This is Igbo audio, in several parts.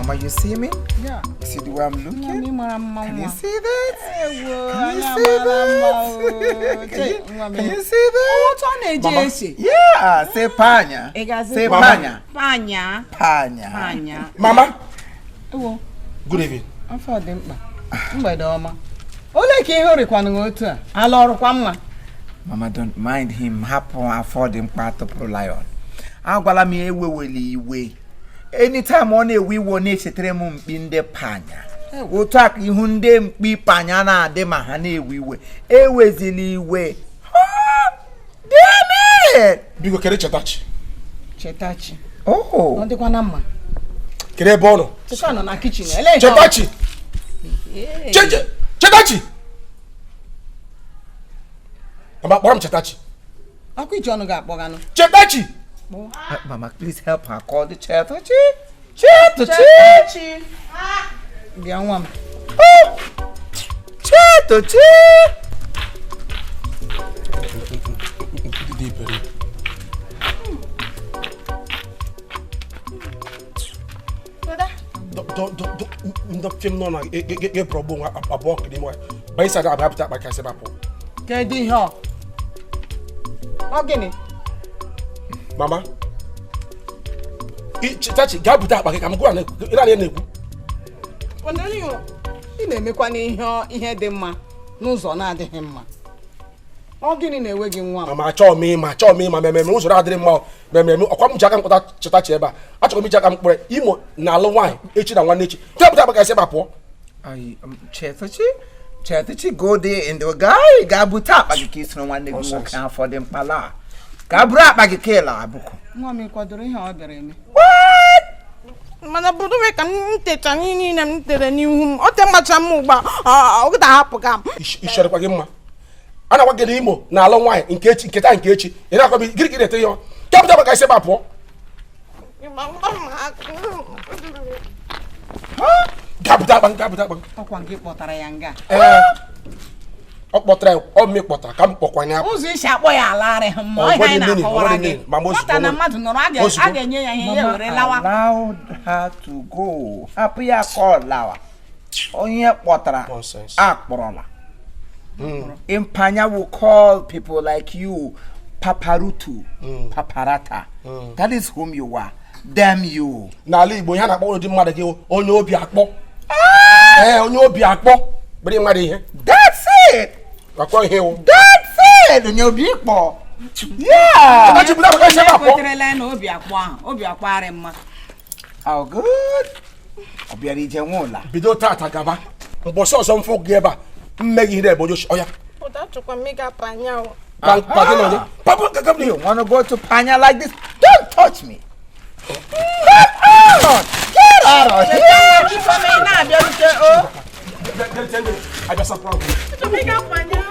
Mama, you see me? Yeah. You see the way I'm looking? Nwa m, ị mara mma Can nwa. you see that? Ewo, Can you anya see mara mma that? o. Can you, Che, nwa m. can you see that? Otu ọ na-eji Mama. esi. Yeah, say panya. Ị ga-asị Say Mama. panya. Panya. Panya. Panya. Mama, Ewo, good evening. Afọ dị mkpa. Mgbede ọma. Olee ka ihe rịkwanụ otu a? Ala ọrụkwa mma. Mama, don't mind him. Hapụ afọ dị mkpa tụpụrụ lion. Agwala m ya ewewela iwe. Anytime ọ na-ewe iwe, ọ na-echetara m mkpi ndị panya. Otu a ka ihu ndị mkpi panya na-adị ma ha na-ewe iwe. Ewezila iwe. Ah, damn it! Biko, kedu Chetachi? Chetachi. Oh. Ọ dịkwa na mma. Kedu ebe ọ nọ? Cheta nọ na kitchen. Elee ihe ọ- Chetachi! Ee. Chetachi! Mama, kpọrọ m Chetachi. Ọkụ iji ọnụ ga-akpọganụ. Chetachi! Mama, please help her call the Chetachi. Chetachi! Chetachi. Bịa nwa m. Oh! Chetachi! Ndị iberibe. Ndị fim nọ na ga-ebrọgbu onwe abụọ nke n'ime ya. Banye sa abịa pụta akpa kasị bapụ. Kedu ihe ọ? Ọ gịnị? Mama, Chetachi, gaa bute akpa gị ka m gwa na ị na-ekwu. Ị na-emekwa n'ihe ihe dị mma n'ụzọ na-adịghị mma. Ọ gịnị na-ewe gị nwa m? Mama, achọghị m ịma, achọghị m ịma mmemme ụzọ adịrị mma mmemme ọkwa m ji aka m kpọta Chetachi ebe a. Achọrọ m iji aka m kpọrọ Imo na alụ nwaanyị echi na nwanne echi. Gaa bute akpa kasị ebe a pụọ. Chetachi, Chetachi, go there and the guy ga-abute akpa gị ka ị soro nwanne gị nwoke afọ dị mkpa laa. Ka buru akpa gị ka ị laa abụkọ. Nwa m, ị kwadoro ihe ọ bịara eme? Mana bụrụ ka m techa ihe niile m tere n'ihu m, ọ te mmacha m ugbu a, ọ ga-ahapụ ga m. Isherekwa gị mma. A na-agwa gị na Imo na alụ nwaanyị nke echi, nke taa, nke echi. Ị na-akwa m gịnị ka ị na-ete ihe ọ? Gaa bute akpa kasị ebe a pụọ. Gaa bute akpa, gaa bute akpa. Ọkwa nke kpọtara ya nga. Ee, ọ kpọtara ya, ọ mmị kpọtara ka m kpọkwa ya. Ụzọ isi akpọ ya alarịghị mma. Ọ Ọ ihe anyị nwere meaning, na-akọwara ọ nwere gị. meaning. Ma ozugbo, Nwata na mmadụ nọrọ, a ozugbo. ga-enye ya ihe ya Mama, were lawa. allow her to go. Hapụ ya ka ọ lawa. Onye kpọtara Nonsense. akpọrọla. Impanya will call people like you paparutu, paparata. That is whom you are. Damn you. N'ala Igbo, ihe a na-akpọ ụdị mmadụ gị onye obi akpọ. Ee, onye obi akpọ bụrụ mmadụ ihe. That's it. Akpọ ihe wụ. That's it. Onye obi kpọ. Yeah. Chetachi, bute akpa kasị ebe a pụọ. Ekweterela na obi akpọ ahụ, obi akpọ arị mma. Oh, good. Ọ bịara ije nwe ụla. Bido tata gaba. Mbọsị ọzọ m fụ gị ebe a, mmeghị ihe ebe onye oshi ọya. Pụta, chọkwa m ịga panya o. Pa pa gị na onye. Papa gaga m You wanna go to Panya like this? Don't touch me. Get out! Get out of here! Ifeoma, ị na-abịarute o. Achọrọ m ịga panya.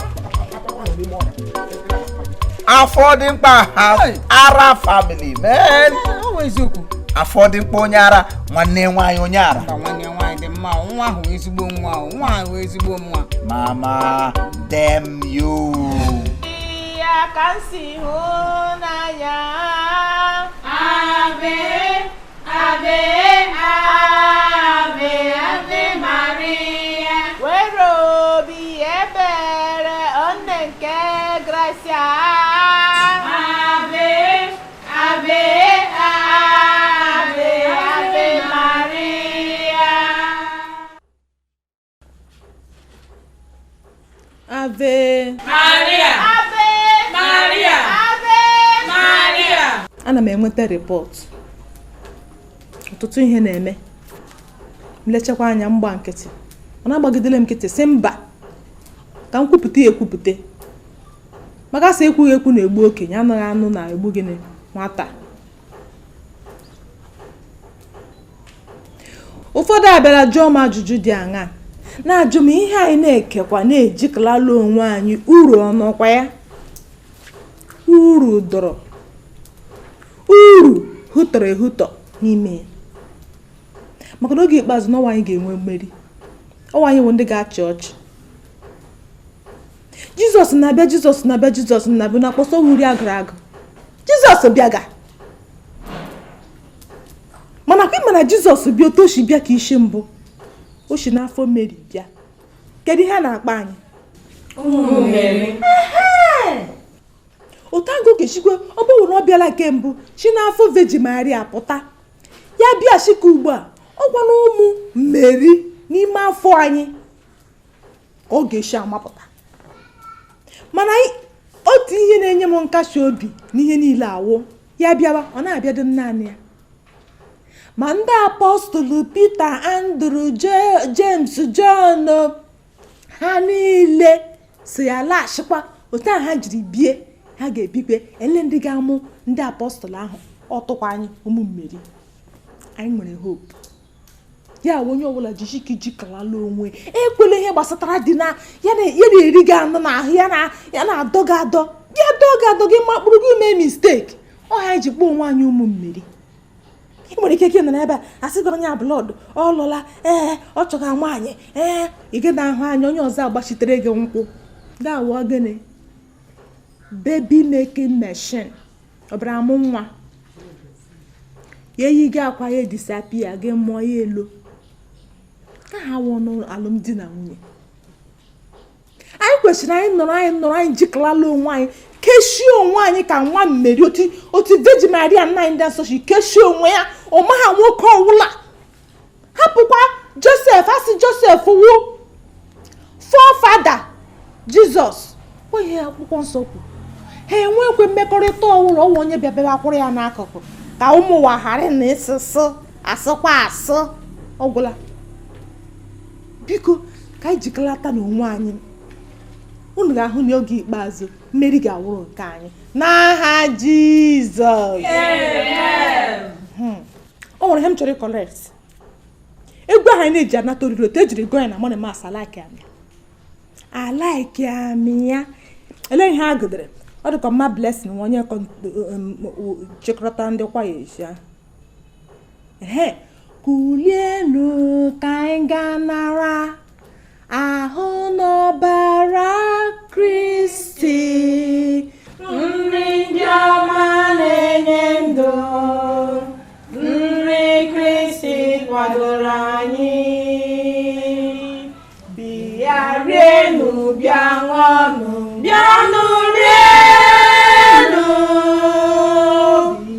Afọ dị mkpa has ara family, man. Ọ bụ eziokwu. Afọ dị mkpa onye ara, nwanne nwaanyị onye ara. Mba, nwanne nwaanyị dị mma o. Nwa ahụ wụ ezigbo nwa o. Nwa ahụ wụ ezigbo nwa. Mama, damn you. Ya ka m si hụ n'anya. Ave, Ave, Ave, Ave Maria. Were obi ebere, nne nke gracia. Ave, Ave, Ave, Ave Maria. Ave. Maria. Ave. Maria. Ave. Maria. Ana m enweta report, ọtụtụ ihe na-eme. M lechakwa anya, mgba nkịtị, ọ na-agbagidele m nkịtị, sị mba, ka m kwupụta ya ekwupụta, maka sị ekwughị ekwu na-egbu okenye, anaghị anụ na-egbu gịnị nwata. Ụfọdụ abịara jụọ m ajụjụ dị aṅaa, na-ajụ m ihe anyị na-ekekwa na-ejikalala onwe anyị, uru ọnọkwa ya, uru dọrọ uru hụtọrọ ehutọ n'ime ya, maka na oge ikpeazụ n'ọnwa anyị ga-enwe mmeri, ọnwa anyị bụ ndị ga-achị ọchị. Jizọs na-abịa, Jizọs na-abịa, Jizọs na-abịa, na akpọsọ wuri agụrụ agụ. Jizọs bịaga, mana kwa ịma na Jizọs bịa otu o si bịa ka isi mbụ o si n'afọ Meri bịa, kedu ihe a na-akpọ anyị? Ụmụ Meri. Otu ahụ ka esikwe ọ bụrụ na ọ bịala nke mbụ si n'afọ Virgin Maria pụta, ya bịa chika ugbu a ọkwa na ụmụ Meri n'ime afọ anyị ka ọ ga-esi amapụta. Mana otu ihe na-enye m nkasi obi n'ihe niile awụ ya bịawa, ọ na-abịado naanị ya. Ma ndị apọstụlụ Pita, Andrew, James, John, ha niile so ya laghachikwa otu a ha jiri bie, ha ga-ebikwe. Ele ndị ga-amụ ndị apọstụl ahụ ọtụkwa anyị ụmụ Meri. Anyị nwere hope. Ya wụ onye ọbụla jisike jikalala onwe, ekwela ihe gbasatara dị na ya na-eri gị anụ n'ahụ, ya na-adọ gị adọ, ya dọọ gị adọ gị makpụrụ gị mee mistake. Ọ ha ji kpọọ onwe anyị ụmụ Meri. Ị nwere ike nọ n'ebe a asị gị onye blọd ọ lụla, ee ọ chọga nwaanyị, ee ị gị na-ahụ anya onye ọzọ agbachitere gị nkwụ. Ga-awụ gịnị? Baby making machine. Ọ bịara amụ nwa ya eyi gị akwa ya disapia gị mụọ ya elo. Ka ha wụ n'alụmdi na nwunye. Anyị kwesịrị anyị nọrọ anyị jikalala onwe anyị, keshie onwe anyị ka nwa Meri otu Virgin Maria nna anyị ndị nsọ si keshie onwe ya. Ọmaha nwoke ọwụla hapụkwa Josef, asị Josef wụ forefather Jizọs. Onye akwụkwọ nsọ kwuru ha enwekwe mmekọrịta ọwụla ọwụ onye bịa bịa kwụrụ ya n'akụkụ ka ụmụ ụwa ghara na ịsịsị asịkwa asị ọgwụla. Biko ka anyị jikalata n'onwe anyị. Unu ga-ahụ na oge ikpeazụ mmeri ga-awụrụ nke anyị n'aha Jizọs. O nwere ihe m chọrọ ịcorrect. Egwu ahụ anyị na-eji anata oriri otu ejiri gụọ ya na morning mass, alaiki amị ya. Elee ihe a gụdere? Ọ dịka mma Blessing nwa onye chịkọrọta ndị kwaya esi ahụ. Ehe, kulienu ka anyị gaa nara ahụ n'ọbara Kristi, nri ndị ọma na-enye ndụ, nri Kristi kwadoro anyị. Bịa rienu, bịa ṅụọnụ, bịanụ rienu,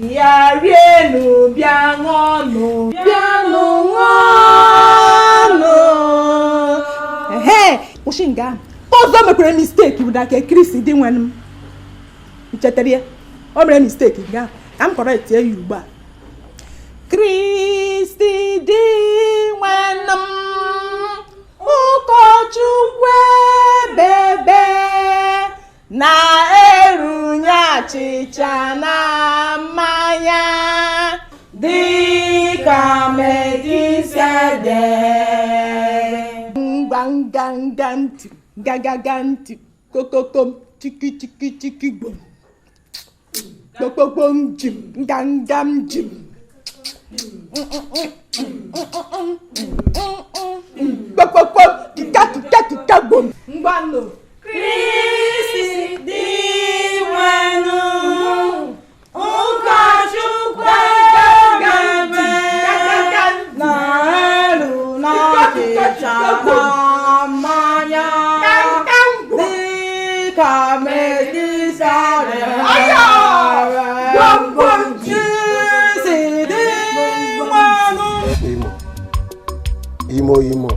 bịa rienu, bịa ṅụọnụ, bịanụ ṅụọnụ. Ehe, kwụsị nga ahụ. Ọzọ mekwere mistake bụ na nke Kristi dị nwanne m nchetara ya, o mere mistake nga ahụ ka m correct ya ugbu a. Kristi dị nwanne m, ụkọchukwu ebebe na-erunye achịcha na mmanya dịka Melkisedek. Ngwa nganga ntị gagaga ntị kokokom chiki chiki chiki gbom kpokpokpom jim ngangam jim kpokpokpom kika kika kika gbom. Ngwanụ. Kristi dị nwanụ, ụkọchukwu ebebe na-eru n'achịcha na mmanya dịka Melkisedek. Kristi dị nwanụ. Imo imo imo.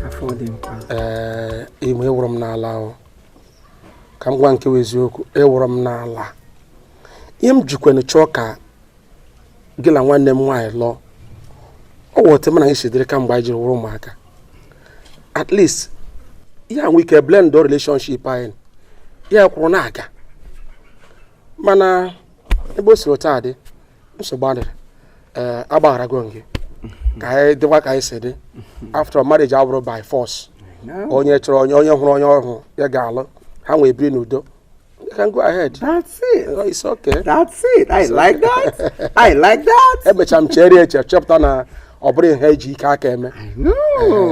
Afọ dị mkpa. Ee, Imo, ewụrụ m n'ala o. Ka m gwa nke bụ eziokwu, ewụrụ m n'ala. Ihe m jikwana chọọ ka gị na nwanne m nwaanyị lụọ, ọ wụ otu mụ na anyị si dịrị kamgbe anyị jiri wụrụ ụmụaka. At least ya nwee ike blend relationship anyị, ya kwụrụ na-aga. Mana ebe o siri otu a dị, nsogbu adịrị. Ee, agbagharago m gị, ka anyị dịkwa ka anyị si dị. After all, marriage abụrụ by force. Onye chọrọ onye, onye hụrụ onye ọhụụ ya ga-alụ, ha nwee biri n'udo. You can go ahead. That's it. Oh, it's okay. That's it. I like that. I like that. Emecha m chere eche, chọpụta na ọ bụrụ ihe eji ike aka eme. No.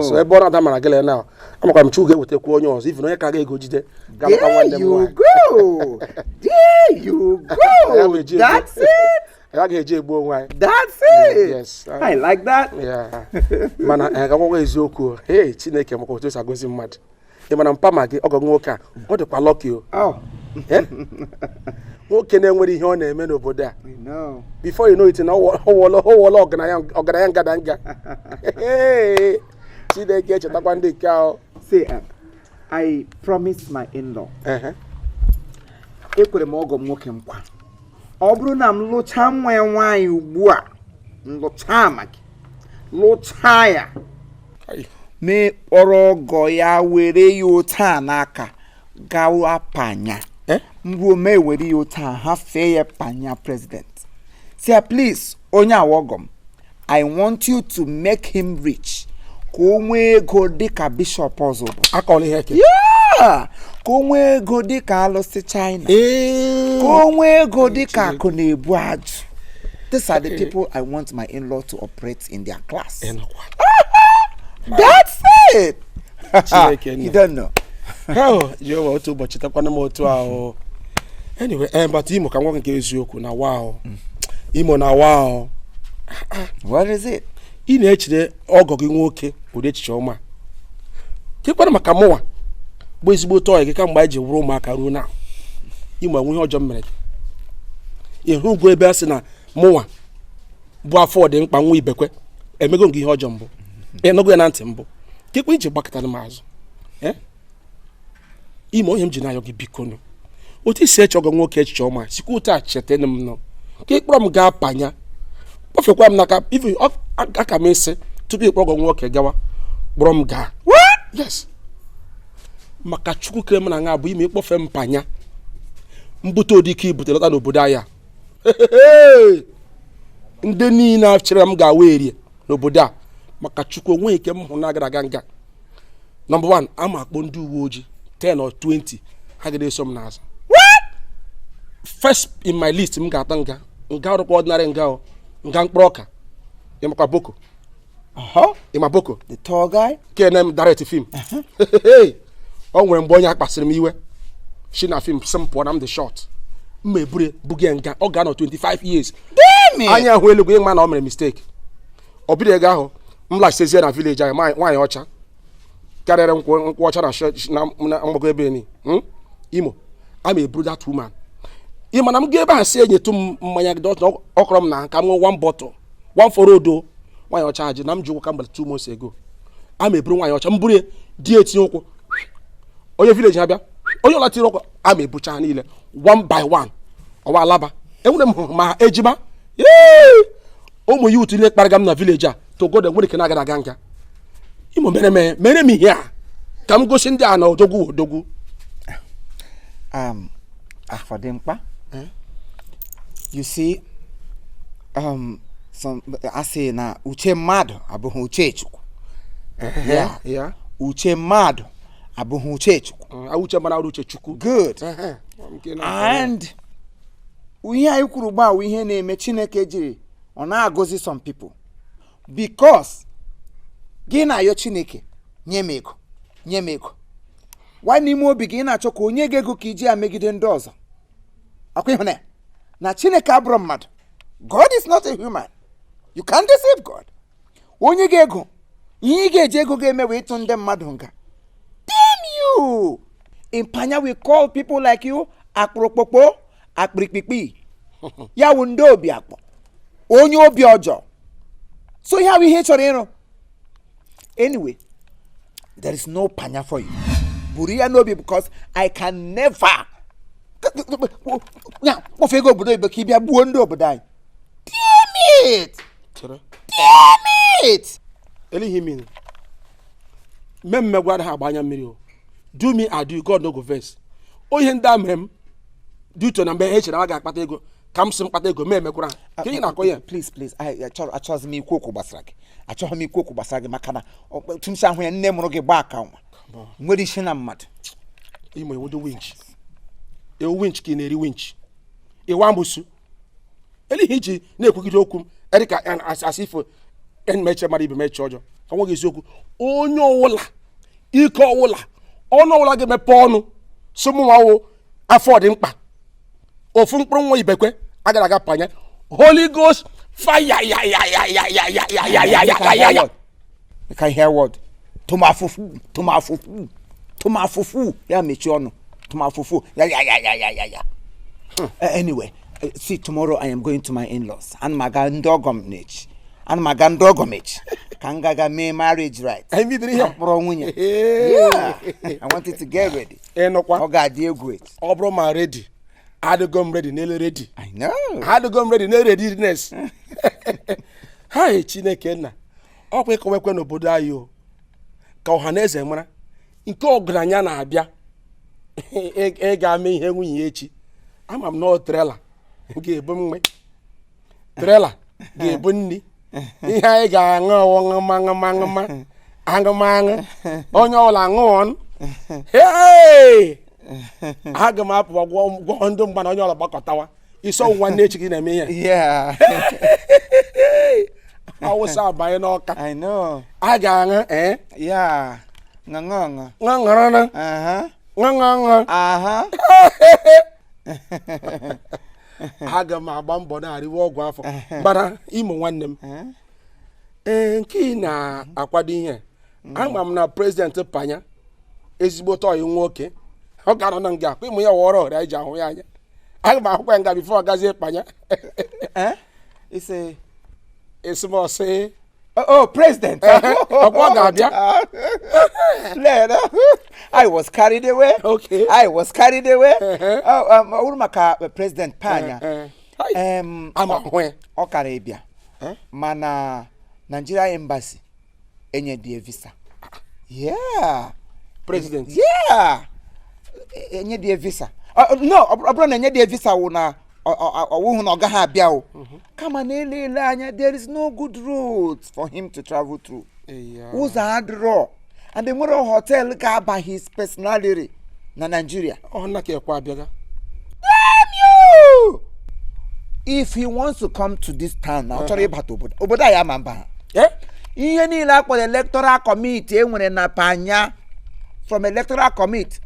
So ebe ọ na-ada mara gịlị na amakwara m Chukwu ga-ewetakwu onye ọzọ, even onye ka ga-ego jide ga-alụta There nwanne m you nwaanyị. go. There you Ya go. bụ eji ego. That's it. Anyị agaghị eji egbu onwe anyị. That's it. Yes. I like that. Yeah. Mana anyị ga-agwakwa eziokwu o. Hey, Chineke makwa otu esi agọzi mmadụ. Ị mana mpa ma gị ọgọ gị nwoke a, ọ dịkwa lucky o. Oh. Eh? Nwoke na-enwere ihe ọ na-eme n'obodo a, I know. before you know it, na ọ wụọla ọgaranya ngadanga. Hey, Chineke echetakwa ndị nke ahụ. See, I promised my in-law. Ekwere m ọgọ m nwoke nkwa, ọ bụrụ na m lụchaa nwa ya nwaanyị ugbu a, m lụchaa ma gị lụchaa ya, mee kpọrọ ọgọ ya were ya otu a n'aka gawa Panya. Eh? Mruo mee were ya otu a hafee ya Panya president, si ya, "Please, onye awa ọgọ m, I want you to make him rich, ka o nwee ego dịka bishọp ọzọ bụ." Akọla ihe eke. Yeah! Ka o nwee ego dịka alụsị China, ka o nwee ego dịka akụ na-ebu ajụ. These are the people I want my in-law to operate in their class. Ịnụkwa. That's it. Chineke You nna. don't know. Hell, Jehova, otu ụbọchị takwana m otu ahụ. Anyway, but Imo, ka nwa nke eziokwu na wow. Imo, na wow. What is it? Ị na-echere ọgọ gị nwoke ụdị echiche ọma. Kekwana maka mụnwa bụ ezigbo tọọ gị kamgbe anyị ji wụrụ ụmụaka ruo na Imo, enwe ihe ọjọọ m mere gị? Ịhụ ugo ebe a sị na mụnwa bụ afọ dị mkpa nwa Ibekwe emego m gị ihe ọjọọ mbụ? Ịnụgo ya na ntị mbụ? Kekwe iji gbakọtara m azụ? Eh? Ime onye m ji na-ayọ gị, biko nụ, otu isi eche ọgọ nwoke echiche ọma, sikwa otu a chetana m nọ ka ị kpọrọ m gaa Panya, kpọfekwa m n'aka. Even aka m esi tupu ị kpọrọ ọgọ nwoke gawa, kpọrọ m gaa. Yes, maka Chukwu kere m na nga bụ ime ịkpọfe m Panya, mbute ụdị ike ibute lọta n'obodo anyị a. Ndị niile a chere m ga-awa erie n'obodo a, maka Chukwu, onweghị ike m hụrụ na-agara aga nga. Number 1, ama akpọ ndị uwe ojii 10 or 20, ha ga na-eso m n'azụ. First in my list, m ga-ata nga, nga ọrụkwa ordinary nga o, nga mkpụrụ ọka. Ịmakwa Boko? Ịma Boko? The tall guy. KNM direct film. O nwere mgbe onye akpasịrị m iwe shi na film sị m pụọ na m dị short, m ebure buga nga, ọ ga-anọ 25 years. Damn it. Anya ahụ eluigwe, ịma na ọ mere mistake. Ọ bido ego ahụ, m laghachizie na village anyị. Nwaanyị ọcha karịrị nkwụ ọcha na na mgbago ebe ni. Imo, a ma eburu that woman. Ị mana m gaa ebe ahụ si enyetụ m mmanya gị dọtụ ọkọrọ m na ka m ṅụọ one bottle, one fọrọ odo. Nwaanyị ọcha ji na m ji ụkwụ kamgbe 2 months ago. A ma eburu nwaanyị ọcha, m buru ya di etinye ụkwụ, onye village ha bịa, onye ọla tiri ụkwụ, a ma ebucha ha niile one by one. Ọwa alaba enwere m hụrụ ma ejima. Yee! Ụmụ ya utu niile kparịga m na village a, togodo nwere ike na-aga aga nga. Imo, mere m mere m ihe a ka m gosi ndị a na odogwu odogwu. Afọdịmkpa, you see, some asị na uche mmadụ abụghị uche Chukwu. Yeah. Uche mmadụ abụghị uche Chukwu. Uche mara uche Chukwu. Good. Ehe. Nke And ihe anyị kwuru ugbu a wụ ihe na-eme Chineke jiri ọ na-agọzi some people, because gị na-ayọ Chineke, "Nye m ego, nye m ego," gwa n'ime obi gị, ị na-achọ ka onye gị ego ka iji ya megide ndị ọzọ. Akwa ịhụnanya na Chineke abụrụ mmadụ. God is not a human. You can't deceive God. Onye gị ego, ihe ị ga-eji ego ga-eme wee ịtụ ndị mmadụ nga. Damn you! In Panya we call people like you akpụrụkpụkpụ, akpịrịkpikpi, ya wụ ndị obi akpọ, onye obi ọjọọ. So ihe ahụ ihe ị chọrọ ịrụ. Anyway, there is no Panya for you. Buru ya n'obi, because I can never ya kpọfe ego obodo oyibo ka ị bịa gbuo ndị obodo anyị. Damn it! Chere. Damn it! Ele ihe mean mme gwa anaghị agba anya mmiri o. Do me I do you, God no go vex. O ihe ndị a mere m dị uche na mgbe ha chere na a ga-akpata ego ka m sị m kpata ego, ma emekwara ha ka ị na-akọ ya. Please, please, achọghịzi m ikwu okwu gbasara gị. Achọghị m ikwu okwu gbasara gị, maka na tụmsi ahụ ya nne mụrụ gị gbaa aka nwa nwere isi na mmadụ. Imo, ewodo winch, ewu winch ka ị na-eri winch, ịwa amụsụ. Ele ihe iji na-ekwugide okwu m eri ka asị ifo meche mara ibe meche ọjọọ ka nwa gị. Eziokwu, onye ọwụla, ike ọwụla, ọnụ ọwụla ga-emepe ọnụ so mụ nwa wụ afọ dị mkpa, ofu mkpụrụ nwa Ibekwe agara aga Panye. Holy Ghost fire ya ya ya ya ya ya ya ya ya ya ya ya. You can hear word. Tomafufu, tomafufu, tomafufu. Ya mechie ọnụ. Tomafufu. Ya ya ya ya ya ya ya. Anyway, see, tomorrow I am going to my in-laws. Ana m aga ndị ọgọ m n'echi. Ana m aga ndị ọgọ m echi. Ka m gaga mee marriage right. Anyị bidoro ihe. Ka m kpọrọ nwunye. Yeah. I wanted to get ready. Ịnụkwa. Ọ ga-adị egwu echi. Ọ bụrụ ma ready, adịgo m ready n'elu ready. I know. Adịgo m ready n'elu readiness. Ha Chineke nna, ọkwa ịkọwekwe n'obodo anyị o, ka ọha na eze mara nke ọgaranya na-abịa ịga mee ihe nwunye ya echi. Ama m na ọ trela ga-ebu mgbe trela ga-ebu nri, ihe anyị ga-aṅụ ọwụ ṅụma ṅụma ṅụma aṅụmaṅụ, onye ọbụla aṅụ ọnụ. Hey! Aga m apụ gwọ ndị mgba na onye ọbụla gbakọtawa isi ọwụwa nwanne echi gị na-eme ihe. Yeah. Awụsa abanye n'ọka. I know. A ga-aṅụ ee. Yeah. Ṅụṅụ ṅụ. Ṅụṅụrụnụ. Uh-huh. Ṅụṅụṅụ. Uh-huh. Aga m agba mbọ na-arịwa ọgwụ afọ gbara Imo nwanne m. Ee, nke ị na-akwado ihe ama m na prezidenti Panya ezigbote ọyị nwoke ọ ga-anọ na nga akwa ịmụ ya wọrọ ọrịa iji ahụ ya anya. Aga m ahụkwa ya nga bifo ọ gazie Panya. Ise Esemọsị. Oh, president. Ọkwa ọ ga-abịa. Lera. I was carried away. Okay. I was carried away. Oh, ọ bụrụ maka president Panya. Ama ahụ ya. Ọ kara ịbịa. Mana Nigeria Embassy enye visa. Yeah. President. Yeah. Enye visa. No, ọ bụrụ na enye visa wụ na ọwụhụ na ọ gaghị abịa o. Kama na ele ele anya, there is no good road for him to travel through. Ụzọ adịrọ. And enwere hotel ga-aba his personality na Nigeria. Ọ na ka ekwe abịaga. Damn you! If he wants to come to this town, na ọ chọrọ ịbata obodo. Obodo a ya ama mba ha. Ihe niile a kpọrọ electoral committee enwere na Panya, from electoral committee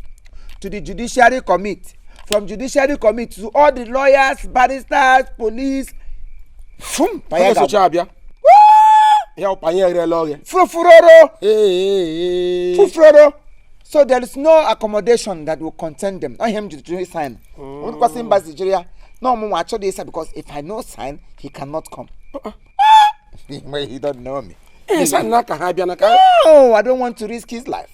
to the judiciary committee, from judiciary committee to all the lawyers, barristers, police. Fum! Panya ga abịa. Ya Panya erela ọrịa. Fufuroro. Fufuroro. So there is no accommodation that will contain them. Ọ ihe m jiri sign. Nkwasị mba jiri ya. No, mụ nwa achọghị ịsa because if I no sign, he cannot come. He don't know me. No, I don't want to risk his life.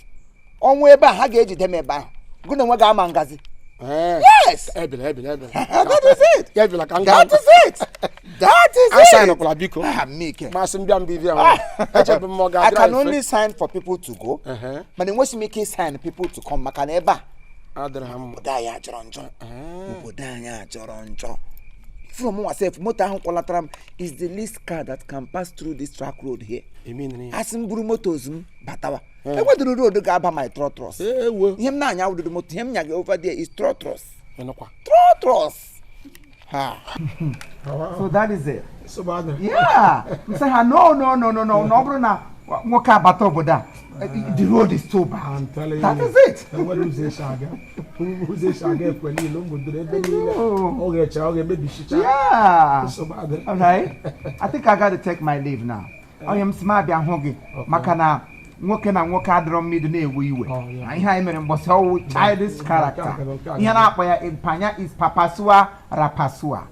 Ọnwụ ebe a ha ga-ejide m ebe ahụ. Gụ na onwe ga-ama ngazi. Yes. That is it. That is it. That is it. I can only sign for people to go. Mana enweghị m ike sign people to come maka na ebe a. Obodo anyị ajọrọ njọ. Obodo anyị ajọrọ njọ. From myself, moto ahụ kwọlatara m is the least car that can pass through this track road here. Asị m buru motos m batawa. Enwedịrị road ga-aba my trotros. Ihe m na-anya wụdịrị moto, ihe m nyaga over there is trotros. Trotros. Ha. So that is it. Yeah. M sị ha no no no no no na ọ bụrụ na nwoke abata obodo a, the road is so bad. That is it. Yeah. All right. I think I got to take my leave now. I am smart bịa hụ gị maka na nwoke na nwoke adịrọ mmidu na-ewe iwe. Na ihe anyị mere mbọsị ọwụ childish character. Ihe na-akpọ ya in Panya is papasua rapasua.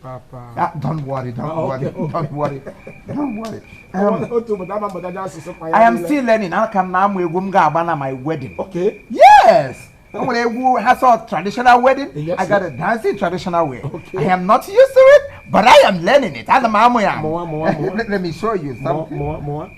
Papa. Don't worry, don't worry, don't worry, don't worry. I am still learning. Aka m na-amụ egwu m ga-agba na my wedding. Okay. Yes. O nwere egwu ha saw traditional wedding. Yes, I got to dance in traditional way. Okay. I am not used to it, but I am learning it. Ana m amụ ya. Let me show you something. More.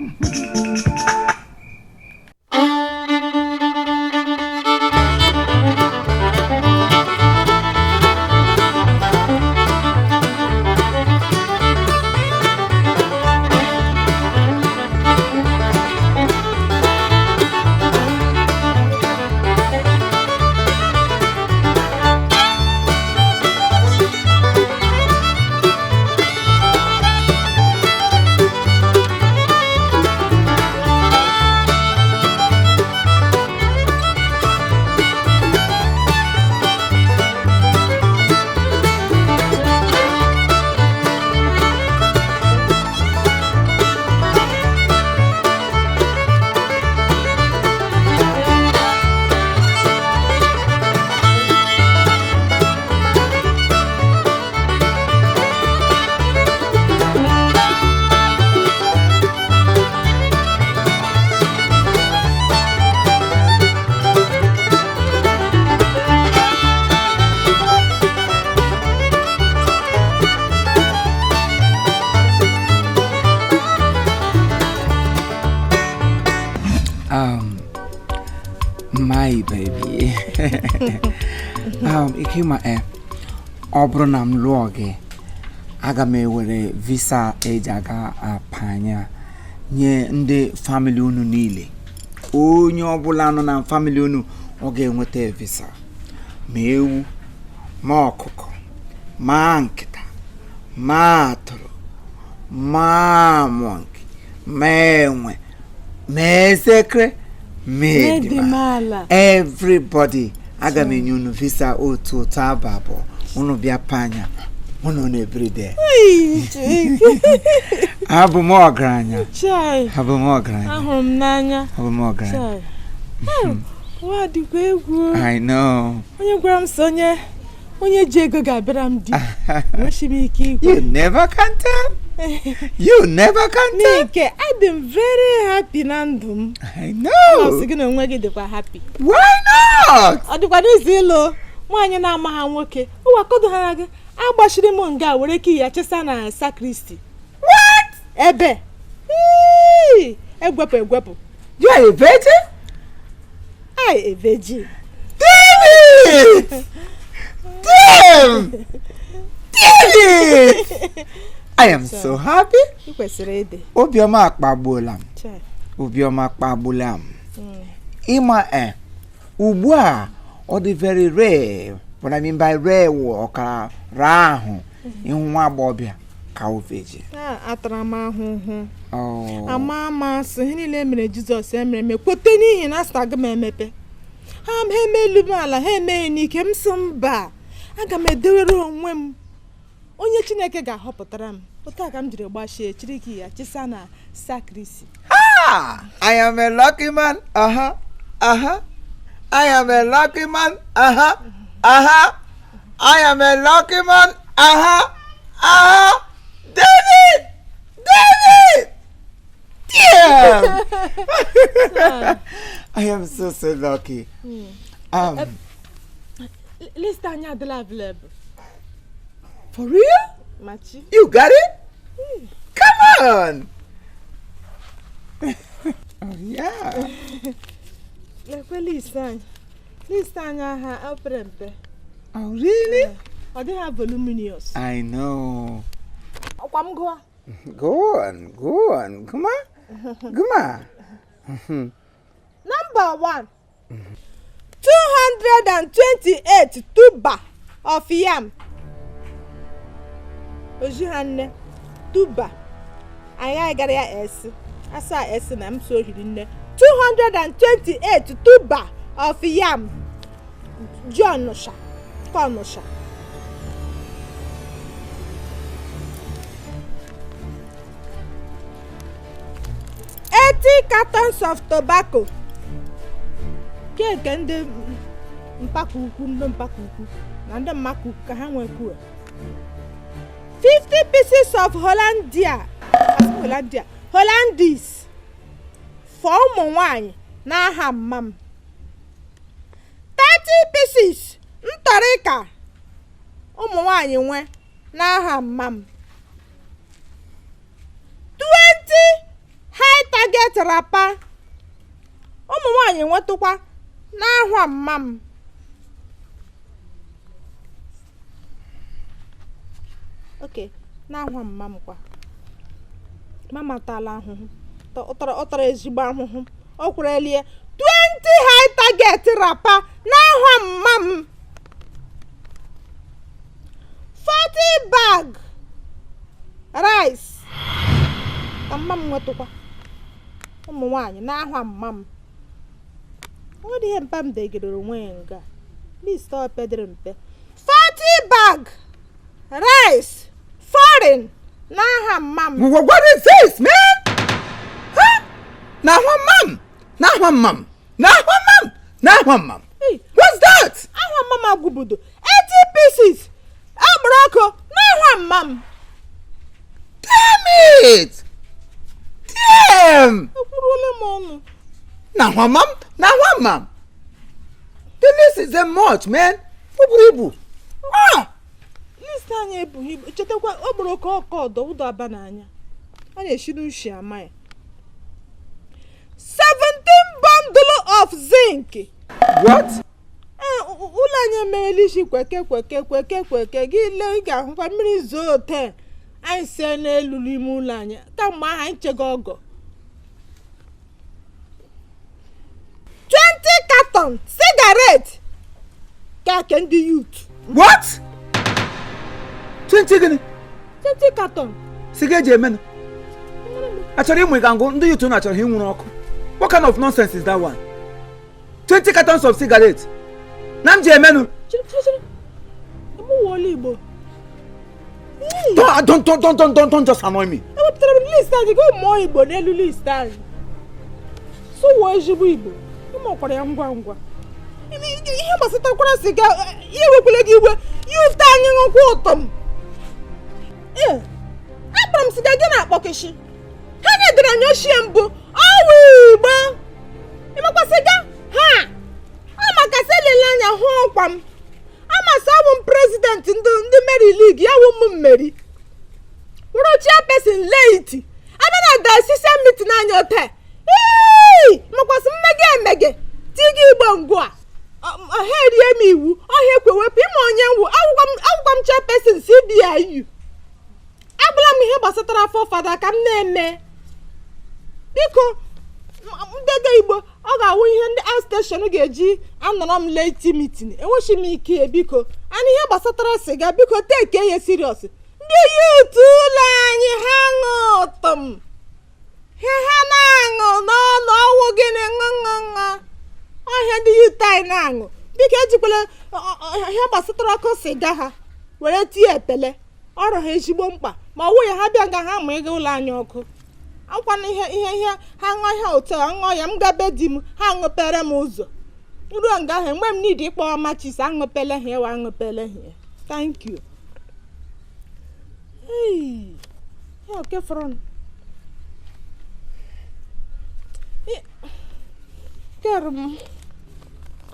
Hi, baby. Ikema, ọ bụrụ na m lụọ gị, aga m ewere visa eji aga apanya nye ndị family unu niile. Onye ọbụla nọ na family unu, ọ ga-enweta visa. Ma ewu, ma ọkụkọ, ma nkịta, ma atụrụ, ma monkey, ma enwe, ma ezekre, ma edima. Everybody, aga m enye unu visa otu otu abụ abụọ. Unu bịa panya, unu na-ebiri there. Abụ m ọgaranya. Chai, Abụ m ọgaranya. ahụrụ m n'anya. Abụ m ọgaranya. Chai. Ụwa dịkwa egwu. I know. Onye gwara m sị onye ji ego ga-abịara m di. Enweghị m ike ikwe. You never can tell. You never can tell. N'ike, adị m very happy na ndụ m. I Ọ know. sị gị na onwe gị dịkwa happy. Why not? Ọ dịkwa n'izu ịlụ nwaanyị na-ama ha nwoke. Ụwa kodoghara gị. Agbachiri m nga were key ya chesa na sacristy. What? Ebe. Ii, egwepụ egwepụ. You are a virgin? I a virgin. Damn it! Damn! Damn it! I am so happy. Ị kwesịrị ịdị. Obiọma akpagbuola m. Chai. Obiọma akpagbuola m. Ịma ugbu a ọ dị very rare. What I mean by rare wụ ọkara raa ahụ ịhụ nwa agbọghọbịa ka o virgin. A atara m ahụhụ. Oh. Ama ama asị ihe niile emere Jizọs emere m ekwote n'ihi na asta gị m emepe. Ha emelu m ala, ha emeghị n'ike m sị mba. Aga m edewere onwe m onye Chineke ga-ahọpụtara m. Otu a ka m jiri gbachie chiri gị ya chisa na sacristy. Ah, I am a lucky man. Uh-huh. Uh-huh. I am a lucky man. Uh-huh. Uh-huh. I am a lucky man. Uh-huh. Uh-huh. David! David! Damn! I am so, so lucky. List anyị adịla available. For real? Machi. You got it? Come on! Oh, yeah. Lekwe list anyị. List anyị aha o pere mpe. Oh, really? Ọ dịghị voluminous. I know. Ọkwa m gụọ. Go on, go on. Come on. Come on. Number 1. 228 tuber of yam. Oji ha nne. Tuber. Anyị gara ya esi. Asa esi na m so hiri nne. 228 tuber of yam. John Nusha. Konusha. 80 cartons of tobacco. Keke ndị mpako ukwu, ndị mpako ukwu na ndị mmako ukwu ka ha nwekwuo. 50 pieces of Hollandia, Hollandia, Hollandis for ụmụ nwanyị n'aha mma m. 30 pieces ntọrịka ụmụ nwanyị nwe n'aha mma m. 20 high target wrapper ụmụ nwanyị nwetụkwa n'aha mma m. Ok, n'aha mma m kwa. Mama tala ahụhụ. Ọ tara ezigbo ahụhụ. O kwerelie 20 high target wrapper n'aha mma m. 40 bag rice ka mma m nwetụkwa ụmụ nwaanyị n'aha mma m. Ọ dị ihe mpa m degidere onwe ya nga list ọ pedere mpe. 40 bag rice foreign n'aha mma m. What is this, man? Huh? N'aha mma m. N'aha mma m. N'aha mma m. N'aha mma m. Hey. What's that? Aha mma m agwụbudo 80 pieces agbara ọkụ n'aha mma m. Damn it! Damn! Ekwuruola m ọnụ. N'aha mma m. N'aha mma m. The list is a much, man. O buru ibu. Ah! List anyị ebughị ibu. Chetakwa okporoko ọkọ ọdọ ụdọ aba n'anya. A na-esi n'ushi ama ya. 17 bundle of zinc. What? Ee, ụlọ anyị emeghela isi kweke kweke kweke kweke. Gị lee, ị ga-ahụkwa mmiri zoo ote anyị see n'elu n'ime ụlọ anyị kamgbe ahụ anyị chego ọgọ 20 carton cigarette ka ke ndị youth. What? 20 gịnị? 20 carton. Siga eji emenụ achọrọ ịmụ ịga ngụ ndị youth na achọrọ ha ịnwụrụ ọkụ. What kind of nonsense is that one? 20 cartons of cigarette na m ji emenụ? Chiri chiri chiri, emụwụọla Igbo. Don't don't don't don't don't don't just annoy me. Ewepụtara m list anyị, gị mụọ Igbo n'elu list anyị, sụwụọ ezigbo Igbo, ịmụkwara ya ngwa ngwa. Ihe gbasatakwara siga ya ewekwala gị iwe. Youth anyị ṅụkwa ụtọ m. Ee, akpọrọ m siga gị na-akpọkeshi ha nyedere anyị ochie mbụ ọwụ Igbo. Ịmakwa siga ha ọ maka sị elele anya hụ ọkwa m amasị awụ m president ndị Mary League ya wụ m mmeri wụrụ chairperson laity abịa na diocesan meeting anyị ote. Ee, makwasị mmege emege tiga Igbo ngụ a ha erie m iwu ọhịa ekwewepụ ịma onye nwu akwụkwọ m chairperson CBIU. Agbala m ihe gbasatara afọ fada ka m na-eme. Biko, ndede Igbo ọ ga-awụ ihe ndị outstation ga-eji anọrọ m laity meeting, enweghị m ike. Biko, ana ihe gbasatara siga, biko take ya serious. Ndị youth ụlọ anyị ha ṅụ ụtọ m ihe ha na-aṅụ n'ọnụ ọwụ gịnị? Ṅụ ṅụ ṅụ ọhịa ndị youth anyị na-aṅụ. Biko, ejikwala ihe gbasatara ọkụ siga ha were tie epele ọrụ ha ezigbo mkpa. Ma ọ wụ ya ha bịa nga ha ma ịga ụlọ anyị ọkụ akwana ihe ihe ihe ha ṅụọ ihe otu a ṅụọ ya. M gabe di m, ha aṅụpere m ụzọ ruo nga ahụ. Mgbe m nidi ịkpọ matches, aṅụpele ha ewe aṅụpele ha ya. Thank you. Hey, ya oke fọrọ nụ.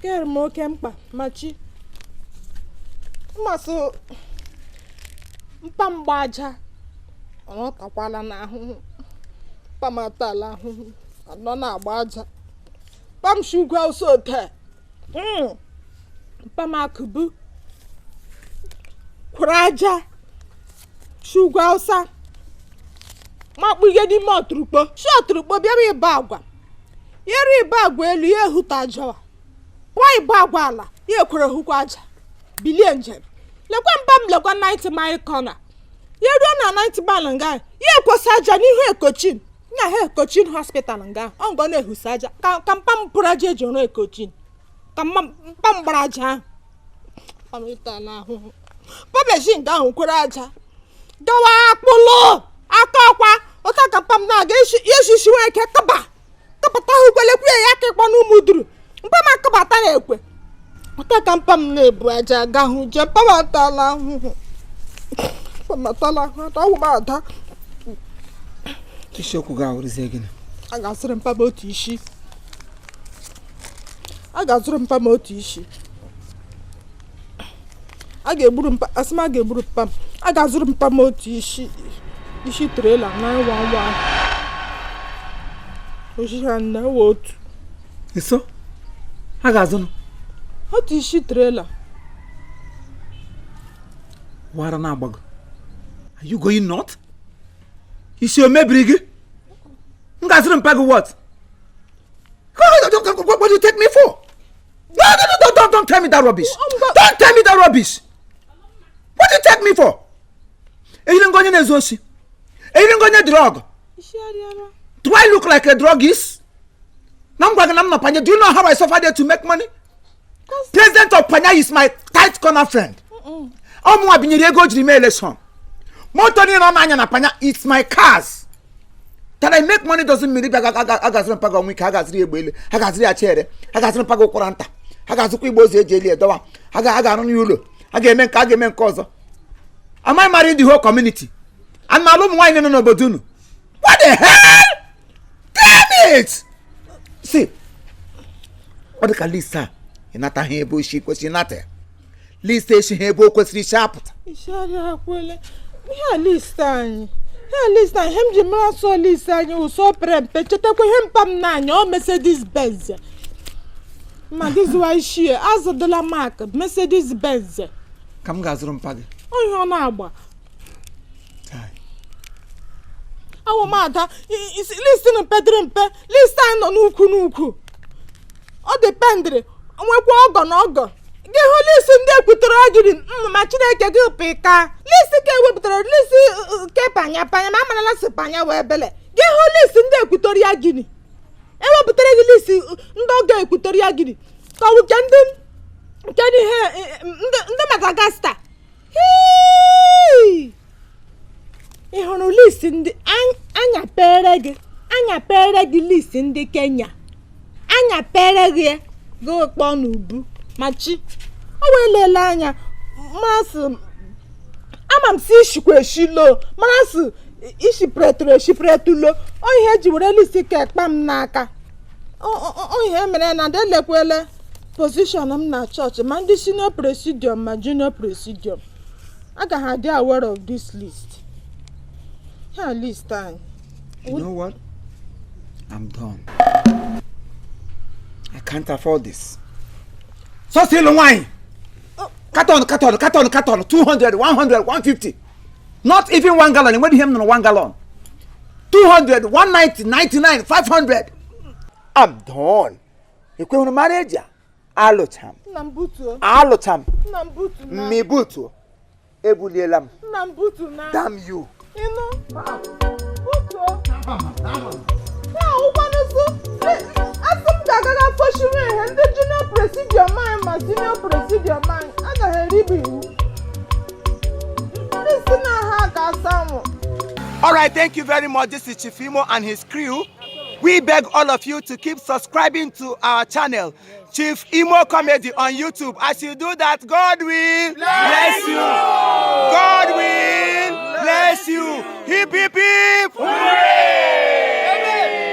Kere m oke mkpa machi mmasị mpa mgba aja ọ nọtakwala n'ahụhụ. Mpa m atala ahụhụ anọ na-agba aja. Mpa m shi ugwu Awụsa ote. Mpa m akụbu kwụrụ aja shi ugwu Awụsa makpu ihe n'ime ọtụrụkpo shi ọtụrụkpo bịara ịba agwa yere ịba agwa elu ya ehute ajawa pụọ ịba agwa ala ya ekwere hụkwa aja bilie njem. Lekwa mba m, lekwa 90 Mile Corner ya ruo na 90 Mile nga ya ekwesị aja n'ihu Ekochin na ha Ekochin Hospital nga ọ ngọ na-ehusa aja ka mpa m pụrụ aja eji ọrụ Ekochin ka mpa m gbara aja ahụ. Mpa m ịtala ahụhụ pọbeji nga ahụ kwere aja gawa akpụlụ aka ọkwa ụta ka mpa m na-aga eshishiwe eke kaba kapata ha ukwelekwu ya ya ka ịkpọ n'ụmụ duru mpa m akabata na ekwe ụta ka mpa m na-ebu aja aga hụ je. Mpa m atala ahụhụ, mpa m atala ahụhụ, awụ m ada. Isiokwu gị awụrụzie gịnị? A ga-azụrụ mpa m otu isi, a ga-azụrụ mpa m otu isi, a ga-egburu mpa asị m a ga-egburu mpa m, a ga-azụrụ mpa m otu isi isi trailer 911 osisi ha na-ewe otu. Nso a ga-azụnụ? Otu isi trailer. Wara na-agbago. Are you going not? Isi o mebiri gị? M ga-azụrụ mpa gị what? What do you take me for? No, no, no, don't, don't, don't tell me that rubbish. Don't tell me that rubbish. What do you take me for? Eyiri ngo onye na-ezu oshi? Eyiri ngo onye drug? Isi arịara. Do I look like a druggist? Na m gwa gị na m nọ Panya, do you know how I suffer there to make money? President of Panya is my tight corner friend. Ọ mụnwa binyere ego o jiri mee election. Moto niile ọ na-anya na Panya, it's my cars. That I make money doesn't mean ịbịa agaziri mpaga ọnwa ike, a ga-azụrụ ya egbe elu, a ga-azụrụ ya chere, a ga-azụrụ mpaga ụkwara nta, a ga-azụkwa igbe ozu eji eli edowa, a ga-arụ ya ụlọ, a ga-eme nke a ga-eme nke ọzọ. Am I marrying the whole community? And ma alụ ụmụ nwaanyị nọ n'obodo unu? What the hell? Damn it! See, ọ dị ka list a ị nataghị ebe oshi kwesịrị ịnata ya. List esi ha ebe o kwesịrị isi apụta. Isi arịara kwele ihe a list anyị, ihe a list anyị, ihe m ji mara sọ list anyị ụsọ pere mpe. Chetakwa ihe mpa m na-anya ọ Mercedes Benz. Ma gị zụwa isi ya, azụdụla Mark Mercedes Benz. Ka m ga-azụrụ mpa gị. Ihe ọ na-agba. Chai. Awụ m ada list mpedịrị mpe, list anyị nọ n'ukwu n'ukwu, ọ dependịrị nwekwa ọgọ na ọgọ gị hụ list ndị ekwutere agịrị ma Chineke gị pịka list ka ewepụtara list ke panya panya ma amarala si panya wee bele gị hụ list ndị ekwutere ya gịnị ewepụtara gị list ndị ọgọ ekwutere ya gịnị ka ọ bụ nke ndị nke ihe ndị Madagascar. Hii! Ị hụrụ list ndị anyapere gị, anyapere gị list ndị Kenya, anyapere gị gị kpọọ n'ubu ma chi o wee lele anya masị ama m si ishikwa eshilo mara si ishipuretụrụ eshipuretụlo o ihe eji were list ka ekpa m n'aka o ihe mere na delekwele position m na chọọchị ma ndị senior presidium ma junior presidium agaghị adị aware of this list ha list anyị. You know what? I'm done. I can't afford this. Sọsọ ịlụ nwaanyị. Carton, carton, carton, carton, 200, 100, 150. Not even 1 gallon. Enweghị ihe m nụrụ 1 gallon. 200, 190, 99, 500. I'm done. Ekweghị marriage a. Alụcha m. Nna m, butuo. Alụcha m. Nna m, butu na. Mmi butuo. Ebuliela m. Nna m, butu na. Damn you. Ịnụ, butuo ya ahụkwanụsụ asị m ga-agaga fọshiri ihe ndị junior presidium anyị ma senior presidium anyị agaghị eribu iwu ndị si na ha ka asa nwụ. All right, thank you very much. This is Chief Imo and his crew. We beg all of you to keep subscribing to our channel, Chief Imo Comedy on YouTube. As you do that, God will bless you. God will bless you. Hip, hip, hip.